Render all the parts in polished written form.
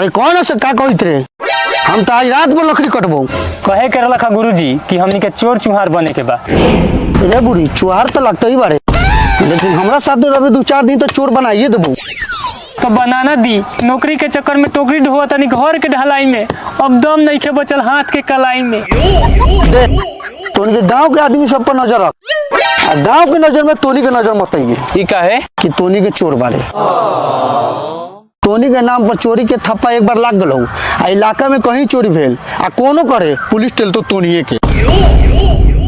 अरे कौन से का कहत रे, हम तो आज रात में लकड़ी कटबो। कहे के रहलक गुरुजी कि हमनी के चोर चुहार बने के बा। रे बुढ़ी चुहार तो लगता ही बारे, लेकिन हमरा साथ रहे 2-4 दिन तो चोर बनाइए देबो। तो बनाना दी, नौकरी के चक्कर में टोकरी ढोआ तनी घर के ढलाई में, अब दम नहीं के बचल हाथ के कलाई में। देख तोनी के गांव के आदमी सब पर नजर रख, आ गांव के नजर में तोनी के नजर मत आइए। ई काहे? कि तोनी के चोर बारे। तोनी के नाम पर चोरी के थप्पा एक बार लाग गलो, आ इलाका में कहीं चोरी भेल आ कोनो करे पुलिस टेल तो तोनिए के।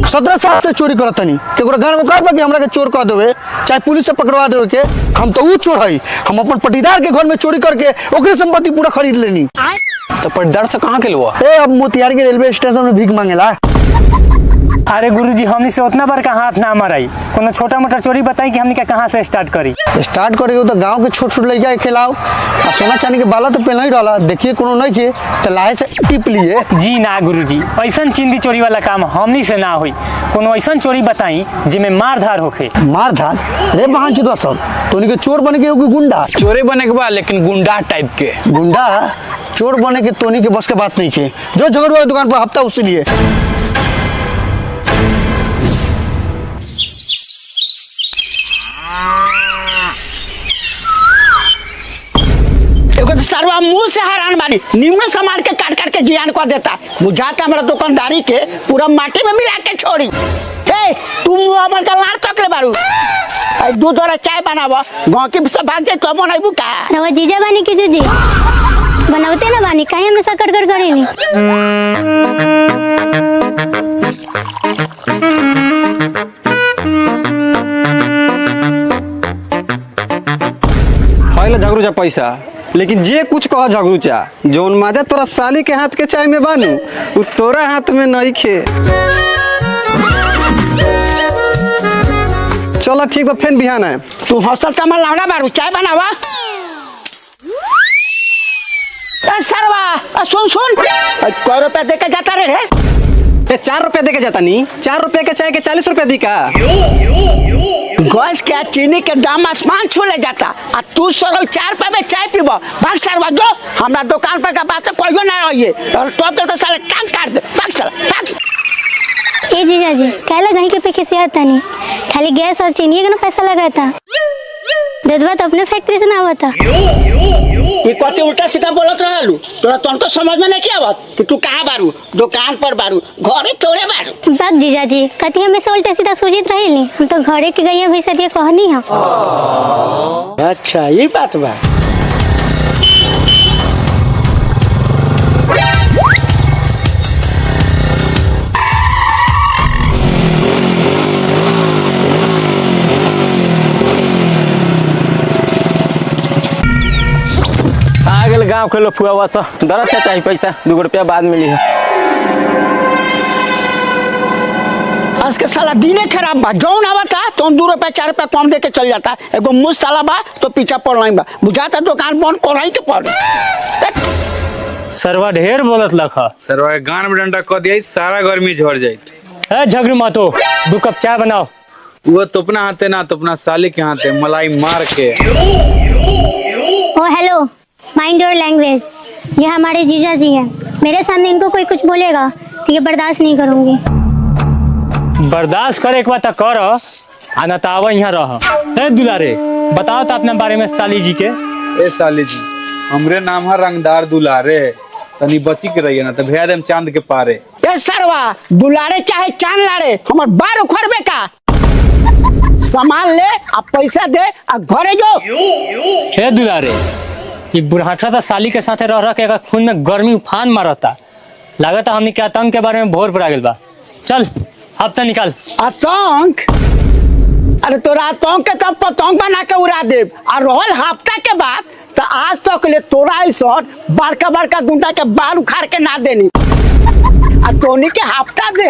17 साल से चोरी करत तनी, केकरो गान में कह कि हमरा के चोर कह देवे, चाहे पुलिस से पकड़वा देवे के, हम तो ऊ चोर हई। हम अपन पटीदार के घर में चोरी करके ओकरे संपत्ति पूरा खरीद लेनी। तो पटीदार से कहाँ के लुआ? ए अब मोतिहारी के रेलवे स्टेशन में भीख मांगेला। अरे गुरुजी हमनी से उतना बड़का हाथ ना माराई, कोनो छोटा मोटा चोरी बताई कि हमनी के कहाँ से स्टार्ट करी। स्टार्ट करे तो गांव के छोट छोट लड़का के खिलाओ, आ सोना चांदी के बाला तो पहले ही रहला, देखिए कोनो नहीं के तो लाहे से टिप लिए। जी ना गुरुजी, ऐसन चिंदी चोरी वाला काम हमनी से ना होई। कोनो ऐसन चोरी बताई जिमे मार धार होखे। मार धार? रे बहन चोदवा सब तोनी के चोर बने के हो कि गुंडा? चोरे बने के बा, लेकिन गुंडा टाइप के। गुंडा चोर बने के तोनी के बस के बात नहीं के। जो झगड़ुआ के दुकान पर हफ्ता उसी लिए। सरवा मुंह से हैरान बानी, निम्न सामान के काट काट के जियान को देता। बुझाता हमारा दुकानदारी के पूरा माटी में मिला के छोड़ी। हे तुम हमर का लाड़ तक ले बारू, दूध वाला चाय बनावा, गांव के सब भाग जाए तो बनाइबू का? रवा जीजा बानी की जुजी बनावते ना बानी, काहे हमेशा कर कर करेनी? पहले झगड़ू जा पैसा, लेकिन जे कुछ कह झगड़ू चा, जोन माजा तोरा साली के हाथ के चाय में बानू उ तोरा हाथ में नहीं खे। चलो ठीक बा, फेन बिहान है। तू हसल कमल लावना बारू, चाय बनावा। ए सरवा सुन सुन, कै रुपया दे के जाता रे? ए 4 रुपया दे के जाता नी, 4 रुपया के चाय के 40 रुपया दी का? गैस के चीनी के दाम आसमान छू ले जाता, आ तू सर 4 रुपया में चाय पीबो। भाग सरवा जो, हमरा दुकान पर का बात कहियो ना रहिए, और टॉप के तो साले टांग काट दे। भाग साला भाग। ए जीजा जी काहे कहीं के पे खिसियाता नहीं, खाली गैस और चीनी के ना पैसा लगाता, दूधवा तो अपने फैक्ट्री से ना आवता। ये कते उल्टा सीधा बोलत रहलू, तोरा तनको समझ में नहीं आवत कि तू कहाँ बारू, दुकान पर बारू, घरे थोड़े बारू। बाग जीजा जी कथी हमेशा उल्टा सीधा सोचित रहेली, हम तो घरे के गई भैसा दिया कहनी है। अच्छा ये बात बा। गाँव के लोग फुआ सा दरद से चाहिए पैसा, 2 रुपया बाद मिली है। आज के साला दिने खराब बा, जौन आवता तो 2 रुपया 4 रुपया कम दे के चल जाता। एगो मुँह साला बा तो पीछा पड़ रही बा, बुझाता दुकान बंद कराई के पड़। सरवा ढेर बोलत लखा, सरवा के गान में डंडा क दिया सारा गर्मी झड़ जाइत। ए झगड़ू मातो 2 कप चाय बनाओ। वो तो अपना हाथे ना तो अपना साले के हाथे मलाई मार के। ओ हेलो, माइंड your language, ये हमारे जीजा जी हैं, मेरे सामने इनको कोई कुछ बोलेगा तो ये बर्दाश्त नहीं करूँगी। बर्दाश्त करे एक बार तो कर, आ न तो आवा यहाँ रह। ए दुलारे बताओ तो अपने बारे में साली जी के। ए साली जी हमरे नाम है रंगदार दुलारे, तनी बची के रहिए ना तो भेज देम चांद के पारे। ए सरवा दुलारे चाहे चांद लारे, हमर बार उखड़बे का? सामान ले आ पैसा दे आ घरे जो। हे दुलारे ये बुढ़ाठा सा साली के साथे रह रह के खून में गर्मी उफान मारता, लागता हमनी के आतंक के बारे में भोर पर आ गेल बा। चल हफ्ता निकाल। आतंक? अरे तोरा आतंक के तम पतंग बना के उड़ा देब। आ रहल हफ्ता के बाद तो आज तक ले तोरा ऐसन बड़का बड़का गुंडा के बाल उखाड़ के ना देनी, आ तोनी के हफ्ता दे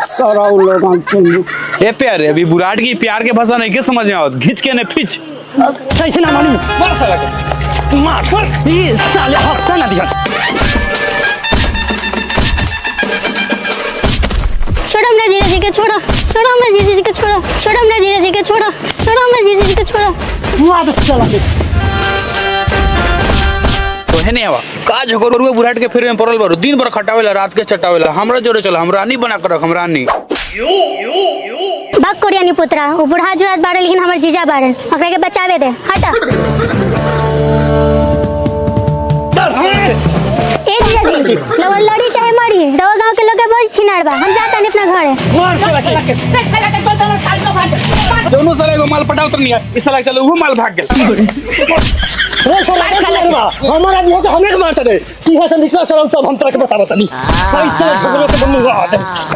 सरौ लोगन चुन। ए प्यारे अभी बुराट की प्यार के भाषा नहीं के समझ में आवत, घिच के ने फिच कैसे ना मानू, मार साला के मार ये साले हफ्ता ना दिया। छोड़ो हमरा जीजा जी के, छोड़ो छोड़ो हमरा जीजा जी के, छोड़ो छोड़ो हमरा जीजा जी के, छोड़ो छोड़ो हमरा जीजा जी के, छोड़ो। वापस चला दे। है नहीं हवा का झगड़ुआ बुढ़ाट के फिर में पड़ल बारू, दिन भर खटावेला रात के चटावेला। हमरा जोरे चल, हम रानी बना कर रख, हम रानी। बक कोरियानी पुत्रा, वो बुढ़ा जुरात बाड़े लेकिन हमर जीजा बाड़े, ओकरा के बचावे दे। हटा। ए जीजा जी, लवर लड़ी चाहे मरी, रवा गांव के लोग के बहुत छिनार बा, हम जाता नहीं अपना घरे। मार साला के। दोनों साले एगो माल पटाव त नहीं है, इस साला के चलो वो माल भाग गेल। रे साला हमारा आदमी होके हमरे के मारता दे, तू यहां से निकला साला तब हम तोरा के बतावत नहीं। कैसे झगड़ा के बनू आ।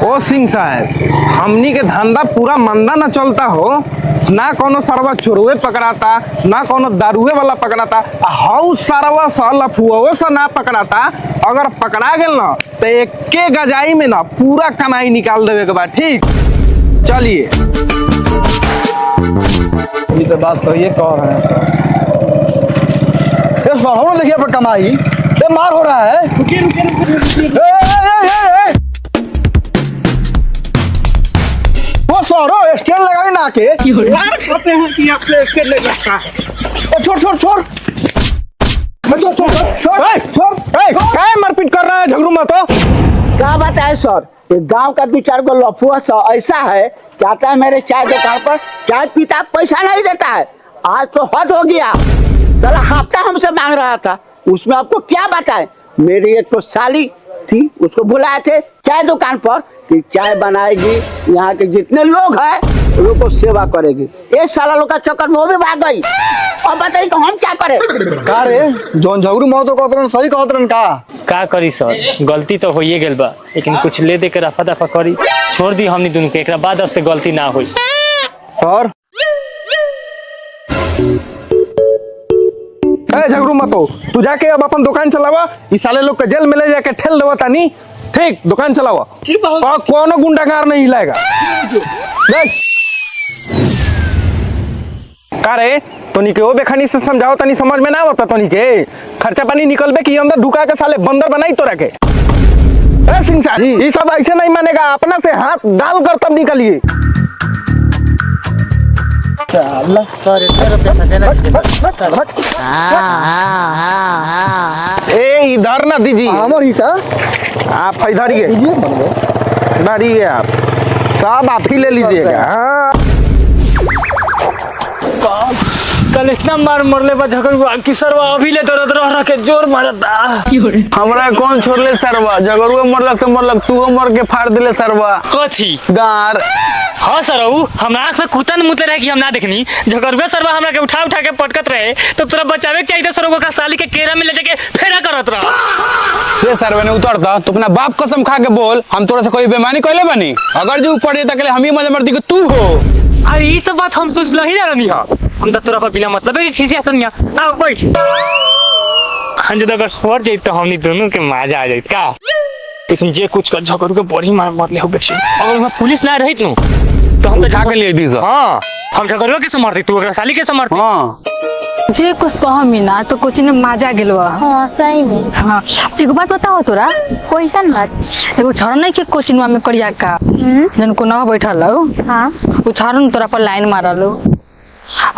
ओ सिंह साहब, हमनी के धंधा पूरा मंदा ना चलता हो, ना कोनो सरवा चोरुए पकड़ाता, ना कोनो दारुए वाला पकड़ाता, आ हौ सरवा स लफुओ स ना पकड़ाता। अगर पकड़ा गेल ना तो एके गजाई में ना पूरा कमाई निकाल देवे के बाद। ठीक, चलिए। ये तो बात सही है कह रहे हैं सर। ये सर देखिए पर कमाई, ये मार हो रहा है। रुकिए रुकिए रुकिए। ए ए ए ए वो सरो स्टेल लगाई ना के यार, कहते हैं कि आपसे स्टेल नहीं लगता है। ए छोड़ छोड़ छोड़ छोड़ छोड़ छोड़। ए काय मारपीट कर रहा है झगड़ू मत हो। क्या बात है सर, गांव का दो चार गो लफुआ सा ऐसा है कि आता है मेरे चाय दुकान पर, चाय पीता पैसा नहीं देता है। आज तो हद हो गया, साला हफ्ता हमसे मांग रहा था, उसमें आपको क्या बताए। मेरी एक तो साली थी, उसको बुलाए थे चाय दुकान पर कि चाय बनाएगी, यहाँ के जितने लोग हैं लोग को सेवा करेगी। ये साला लोग का चक्कर में वो भी भाग गई। अब बताइए कि हम क्या करें। का रे जौन झगड़ू मौत कहत रहन सही कहत रहन का? का करी सर, गलती तो होइए गेल बा, लेकिन कुछ ले दे के रफा दफा करी, छोड़ दी हमनी दुनू के, एकरा बाद अब से गलती ना होई। सर ए झगड़ू मत हो, तू जाके अब अपन दुकान चलावा, इस साले लोग के जेल में ले जाके ठेल देवा तानी। ठीक, दुकान चलावा, कोनो गुंडागार नहीं हिलाएगा। का रे तोनी के ओ बेखानी से समझाओ तनी समझ में ना आवता तोनी के, खर्चा पानी निकलबे कि अंदर ढुका के साले बंदर बनाई तोरा के। ए सिंह साहब, ये सब ऐसे नहीं मानेगा, अपना से हाथ डाल कर तब निकलिए। ए इधर ना दीजिए, हमर हिस्सा आप इधर ही इधर आप सब आप ही ले लीजिएगा। हाँ कल इतना मार मरले बा झगड़ुआ कि सरवा अभी ले दर्द रह रह के जोर मारता। हमरा कौन छोड़ले सरवा, झगड़ुआ मरलक तो मरलक, तू मर के फाड़ दिले सरवा। कथी गार? हाँ सर, हमरा आँख में कुत्ता न मुते रहे कि हम ना देखनी। झगड़ुआ सरवा हमरा के उठा उठा के पटकत रहे तो तोरा बचावे के चाहिए सर, ओकरा साली के केरा में ले जाके फेरा करत रह। रे सरवा ने उतरता तो अपना बाप कसम खा के बोल, हम तोरा से कोई बेईमानी कइले बानी? अगर जो ऊपर जेता के हम ही मजा मर्दी के तू हो। अरे ई तो बात हम सोच नहीं रहनी हा, हम तो तोरा पर बिना मतलब के खिसिया सनिया। आ बैठ, हम जब अगर सर जाई तो हमनी दोनों के मजा आ जाई का। लेकिन जे कुछ कर झगड़ू के बड़ी मार मरले हो बेची, अगर वहां पुलिस ना रहित नु तो हम तो उठा के ले दी सर। हां हम झगड़ुआ के मारती, तू ओकरा साली के मारती। हां जे कुछ कहमी ना तो कुछ ने मजा गेलवा। हां सही में। हां एगो बात बताओ तोरा, कैसन बात? एगो छौड़ा नहीं के कोचिंगवा में करिया का जन कोना बैठल हो। हां उ छौड़ा न तोरा पर लाइन मारल हो,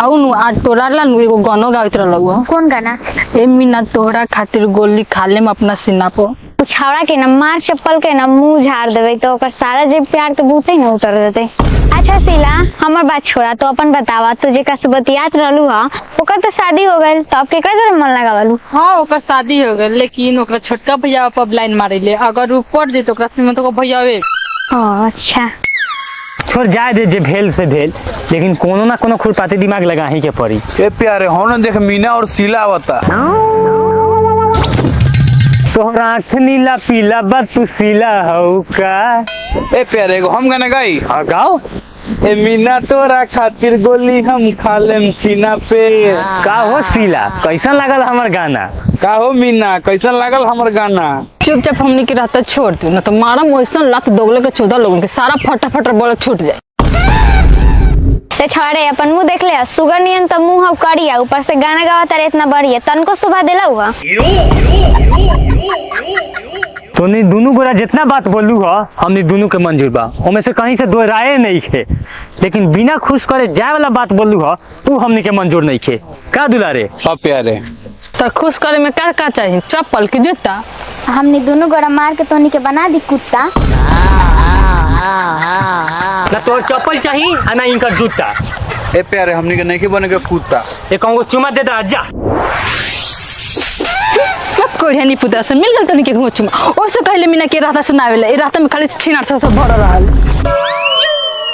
आउ नु आज तोरा ला नु एगो गानो गाइत रहल। कौन गाना? ए मीना तोहरा खातिर गोली खा लेम अपना सीना पर। छौड़ा के ना मार चप्पल के ना मुंह झाड़ देवे तो ओकर सारा जे प्यार के भूत है ना उतर देते। अच्छा शीला, हमर बात छोड़ा, तो अपन बतावा, तो जेकरा से बतियात रहलू हा ओकर तो शादी हो गइल, तो अब केकरा जोरे मन लगावलू? हां ओकर शादी हो गइल, लेकिन ओकरा छोटका भैया पर लाइन मारेले, अगर उ पड़ जे तो ओकरा से तो भैयावे। हां अच्छा छोड़ जाए दे, जे भेल से भेल, लेकिन कोनो ना कोनो खुरपाती दिमाग लगाही के पड़ी। ए प्यारे हो ना देख, मीना और शीला आवता। तोहरा आँख नीला पीला बा तू सीला हौ का? ए प्यारे एगो हम गाना गाई। हाँ गाओ। ए मीना तोरा खातिर गोली हम खा लेम सीना पे। का हो सीला, कैसन लागल हमर गाना? का हो मीना, कैसन लागल हमर गाना? चुपचाप हमनी के रहता छोड़ दू, न तो मारम ओइसन लात दोगले के 14 लोगन के सारा फटाफट बोल छूट जाए। ते छाड़े अपन मुंह देख ले, सुगर नियन त मुंह हम करिया, ऊपर से गाना गावा तारे इतना बढ़िया, तनको शोभा देला हुआ। तोनी दोनों गोरा जितना बात बोलू हो हमनी दोनों के मंजूर बा, ओमे से कहीं से दो राय नहीं खे, लेकिन बिना खुश करे जाए वाला बात बोलू हो तू हमनी के मंजूर नहीं खे। का दुलारे? हाँ प्यारे। तो खुश करे में का का चाहिए, चप्पल की जूता? हमने दोनों गोड़ा मार के तोनी के बना दी कुत्ता। ना तोर चप्पल चाहिए आ ना इनकर जूता। ए प्यारे हमनी के नहीं बने के कुत्ता। एक को चुमा दे दा जा। कोढ़ियानी पुतरा से मिल गल तनी के घूम चुमा। ओसे कहले मीना के रास्ता से ना आवेला, ए रास्ता में खाली छिनार सब भरल रहल।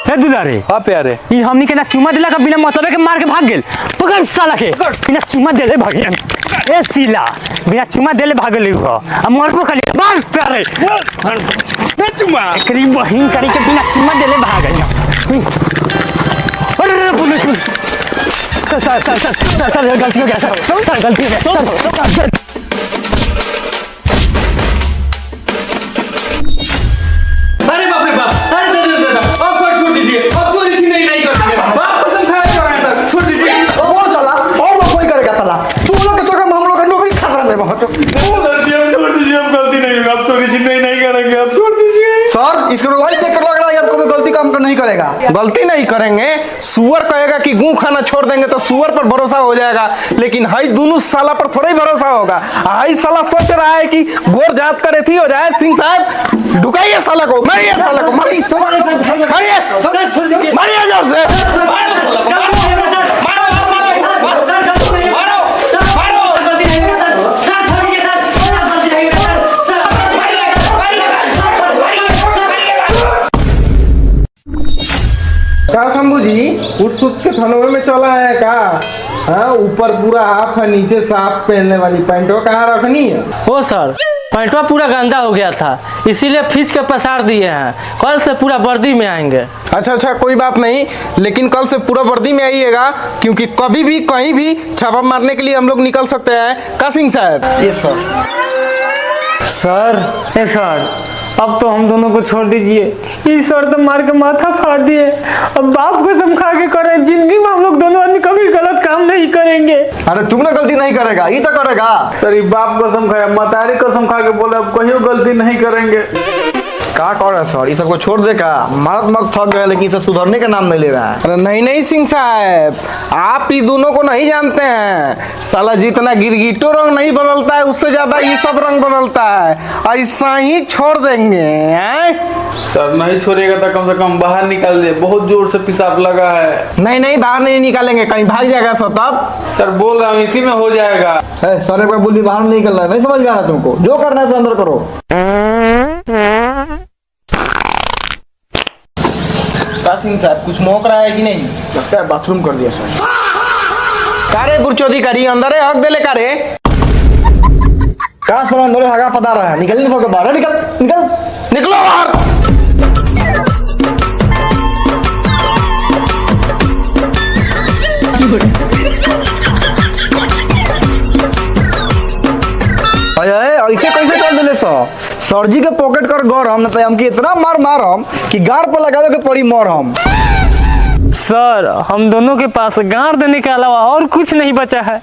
ए दुलारे। हां प्यारे ई हमनी के ना चुमा देला का बिना मतलब के मार के भाग गेल। पकड़ साला के, बिना चुमा देले भागियन। ए सीला बिना चुमा देले भागल हो आ मरबो खाली मार प्यारे। ए चुमा एकरी बहिन करी के बिना चुमा देले भागल। अरे अरे police sir sir sir sir sir गलती हो गया सर, सर गलती हो गया सर। अरे बाप रे बाप, अरे दे दे दे, अब सर छोड़ दीजिए, अब चोरी छी नहीं नहीं करेंगे, बाप कसम खाया जा रहा है सर, छोड़ दीजिए। और साला और लोग कोई करेगा साला, तू लोग के चक्कर में हम लोग का नौकरी खतरा में बहुत। सर जी अब छोड़ दीजिए, अब गलती नहीं होगा, अब चोरी छी नहीं नहीं करेंगे, अब छोड़ दीजिए। सर इसको रोवाई देख कर लग रहा है अब कोई गलती काम कर नहीं करेगा। गलती नहीं करेंगे, सुअर कहेगा कि गू खाना छोड़ देंगे तो सुअर पर भरोसा हो जाएगा, लेकिन हई दोनों साला पर थोड़ा ही भरोसा होगा। हई साला सोच रहा है कि गोर जात करे थी हो जाए। सिंह साहब ढुकाइए साला को, मारिए साला को, मारिए मारिए मारिए जोर से। का शंभू जी उठ सुट के थनवे में चला है का? हाँ ऊपर पूरा हाफ है, नीचे साफ पहनने वाली पैंटो कहाँ रखनी है? ओ सर पैंटवा पूरा गंदा हो गया था इसीलिए खींच के पसार दिए हैं, कल से पूरा वर्दी में आएंगे। अच्छा अच्छा कोई बात नहीं, लेकिन कल से पूरा वर्दी में आइएगा क्योंकि कभी भी कहीं भी छापा मारने के लिए हम लोग निकल सकते हैं। का सिंह साहब? Yes sir. Sir ए सर अब तो हम दोनों को छोड़ दीजिए, इस सर तो मार के माथा फाड़ दिए। अब बाप कसम खा के करे जिंदगी में हम लोग दोनों आदमी कभी गलत काम नहीं करेंगे। अरे तुम ना गलती नहीं करेगा, ये तो करेगा। सर ये बाप कसम खाया, मतारी कसम खा के बोले अब कहीं गलती नहीं करेंगे। का कर रहा है सर, ये सबको छोड़ दे का? मारत मत थक गए लेकिन सब सुधरने का नाम नहीं ले रहा है। अरे नहीं नहीं सिंह साहब आप ये दोनों को नहीं जानते हैं, साला जितना गिरगिटो रंग नहीं बदलता है उससे ज्यादा ये सब रंग बदलता है, ऐसा ही छोड़ देंगे हैं? सर नहीं छोड़ेगा तो कम से कम बाहर निकाल दे, बहुत जोर से पेशाब लगा है। नहीं नहीं बाहर नहीं निकालेंगे, कहीं भाग जाएगा सर तब। सर बोल रहा हूँ इसी में हो जाएगा। सर एक बार बोल दी बाहर नहीं निकलना है, नहीं समझ में आ रहा तुमको, जो करना है अंदर करो। सिंह साहब कुछ मोक रहा है कि नहीं? लगता है बाथरूम कर दिया सर। कारे गुरचोदी करी अंदर है हक देले कारे का सर अंदर हगा पता रहा है, निकल नहीं सके बाहर, निकल निकल निकलो बाहर। अरे ऐसे कैसे चल दिले सर? सर जी के पॉकेट कर गौर हम न तो हमके इतना मार मार हम कि गार पर लगा के पड़ी मर हम। सर हम दोनों के पास गार देने के अलावा और कुछ नहीं बचा है।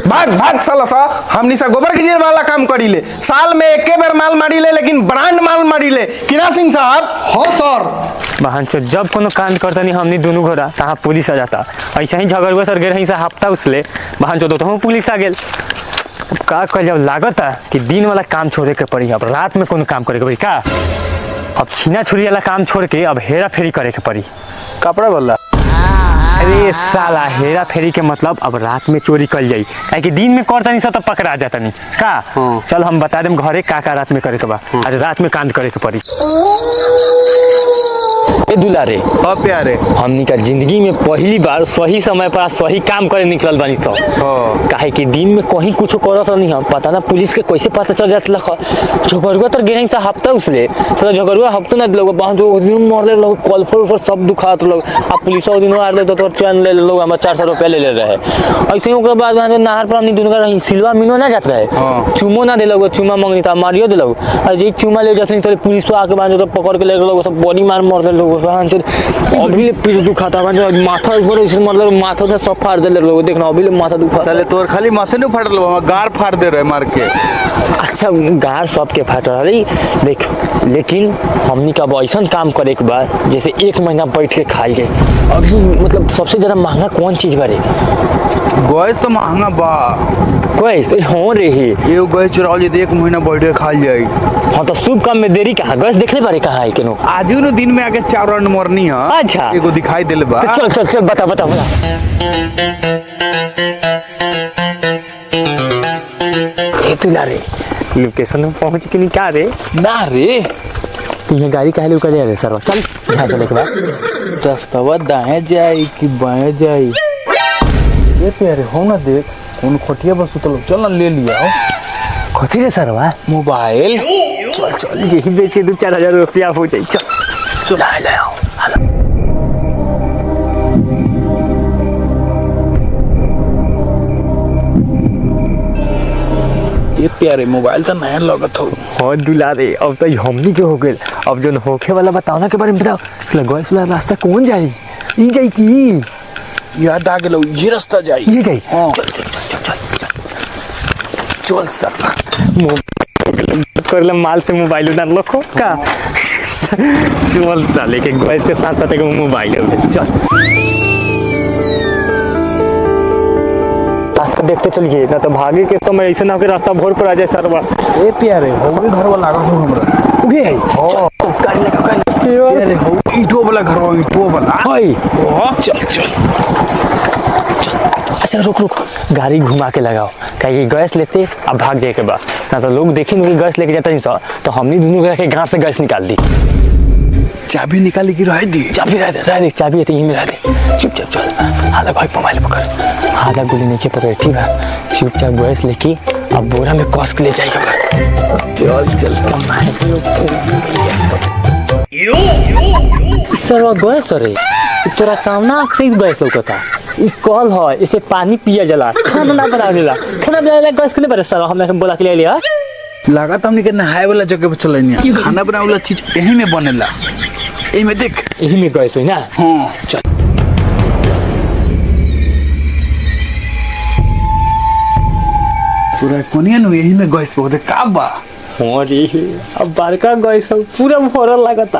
भाग भाग साला सा, हमनी सा गोबर की वाला काम करी ले, साल में एक बार माल मारी ले लेकिन ब्रांड माल मारी ले। किना सिंह साहब? हाँ सर। बहन चो जब कोनो कांड करता नहीं हमनी दोनों घोड़ा तहाँ पुलिस आ जाता, ऐसे ही झगड़ुआ सर गेल से हफ्ता उसले बहन चो तो पुलिस आ गेल। अब का कह जब लागत है कि दिन वाला काम छोड़े के पड़ी, अब रात में कोनो काम करे के पड़ी का? अब छीना छुरी वाला काम छोड़ के अब हेरा फेरी करे के पड़ी। कपड़ा वाला? अरे साला हेरा फेरी के मतलब अब रात में चोरी कर जाई, काहे कि दिन में करता नहीं सब तो पकड़ा जाता नहीं का। चल हम बता देम घरे का का रात में करे के बा, आज रात में कांड करे के पड़ी। ए दुलारे। हाँ प्यारे। हमनी का जिंदगी में पहली बार सही समय पर सही काम करे निकलल बानी सब। काहे कि दिन में कहीं कुछ करत नहीं हम, पता ना पुलिस के कैसे पता चल जात लख। झगड़ुआ तर गेल से हफ्ता उसले साला झगड़ुआ हफ्ता ना लोग बहुत जो दिन मरले लोग कॉल पर ऊपर सब दुखात लोग, आ पुलिस ओ दिन आर ले तो चैन ले लोग हमरा 400 रुपया ले ले रहे। ऐसे ही ओकरा बाद वहां नहर पर हमनी दुनू रही सिलवा मीनो ना जात रहे, चुमो ना देलक, चुमा मंगनी त मारियो देलक। आ जे चुमा ले जात तो पुलिस आके बांध तो पकड़ के ले लोग सब बड़ी मार मर देलक। अभी ले पीठ दुखाता माथा ऊपर ऐसे मतलब माथा से सब फाड़ देले लोग, देखना अभी ले माथा दुखा। साले तोर खाली माथे नहीं फाटल बा, गार फाड़ दे रहे मार के। अच्छा गार सबके फाट रही देख, लेकिन हमनी का अब ऐसा काम करे के बाद जैसे 1 महीना बैठ के खाई जाए। अभी मतलब सबसे ज्यादा महंगा कौन चीज बारे? गैस तो महंगा बा। गैस हो रे ही एगो गैस चुरावल जाई एक महीना बैठ के खाल जाई। हाँ तो शुभ काम में देरी कहाँ, गैस देखले बारे कहाँ है केनो? आज ही दिन में आके 4 राउंड मरनी है। अच्छा एगो दिखाई देले बा। तो चल चल चल बता बता बता। ए तू ला रे लोकेशन में पहुंच के नहीं का रे? ना रे तू यहाँ गाड़ी काहे ले रे सरवा, चल यहाँ चले के बाद रास्ता दाएं जाई कि बाएं जाई। ये प्यारे हो ना देख कौन खटिया बस उतलो, चल ना ले लिया। कथी रे सरवा? मोबाइल। चल चल यही बेचे 2-4 हजार रुपया हो जाए। चल चल ले आओ। ये प्यारे मोबाइल तो नया लगत हो। हाँ दुला रे अब तो हमनी के हो गेल। अब जो होखे वाला बताओ ना के बारे में बताओ। साला गैस वाला रास्ता कौन जाई? ई जाई की याद आ गेलो ये रास्ता जाई, ये जाई। हाँ। चल चल चल चल चल चल सर करले माल से मोबाइल उधार लखो का। चल साले के गैस के साथ साथ एक मोबाइल हो। चल रास्ता देखते चलिए ना तो भागे के समय ऐसे ना के रास्ता भोर पर आ जाए सरवा। ए प्यारे हो घर वाला लागत हो हमरा। उगे है हां गाड़ी लगा गाड़ी। प्यारे हो ईटो वाला घर हो, ईटो वाला। हाय चल चल चल। अच्छा रुक रुक गाड़ी घुमा के लगाओ, काहे कि गैस लेते अब भाग जाए के बाद ना तो लोग देखी कि गैस लेके जाता नहीं सर, तो हमनी दोनों के गांठ से गैस निकाल दी। चाबी निकाली की रह दी? चाबी रह दे, रह दे चाबी है तो यहीं में रह दे। चुपचाप चल हाला भाई मोबाइल पकड़, आधा गोली नहीं पकड़ ठीक है। चुपचाप गैस लेके अब बोरा में कस के ले जाएगा। चल चल सर गैस रे तोरा कामना से गैस लौकता। ई कल है इसे पानी पिया जला, खाना ना बनावेला, खाना बनावेला गैस के नहीं बरे सर। हमने बोला के ले लिया लागत हमनी के नहाए वाला जगह पे चलनी, खाना बनावे वाला चीज यही में बनेला। एही में देख एही में गैस होई ना। हां चल पूरा कोनिया नु यही में गैस बहुत का बा। हां रे अब बड़का गैस पूरा भरल लागता।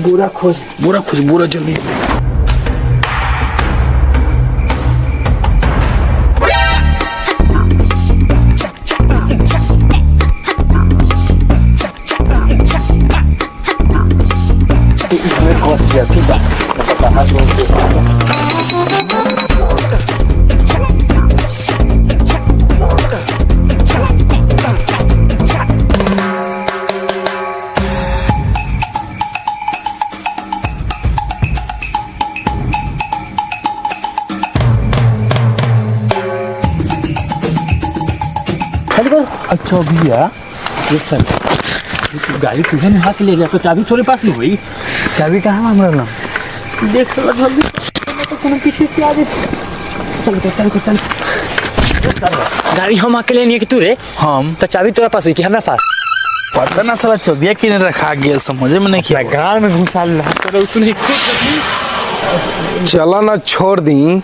बोरा खोज, बोरा खोज, बोरा जल्दी। अच्छा भैया ये सर गाड़ी तुझे नहीं हाथ ले लिया तो चाबी थोड़े पास नहीं हुई। चाबी कहाँ है हमरा ना? देख साला जल्दी तो कोनो पीछे से आ जाए। चल चल चल गाड़ी हम अकेले नहीं कि तू रे? हम तो चाबी तोरा पास हुई कि हमरा पास? पता ना साला चाबिया किने रखा गेल समझे में नहीं किया। गाड़ में घुसा ला तोरा तू नहीं। चला ना छोड़ दी।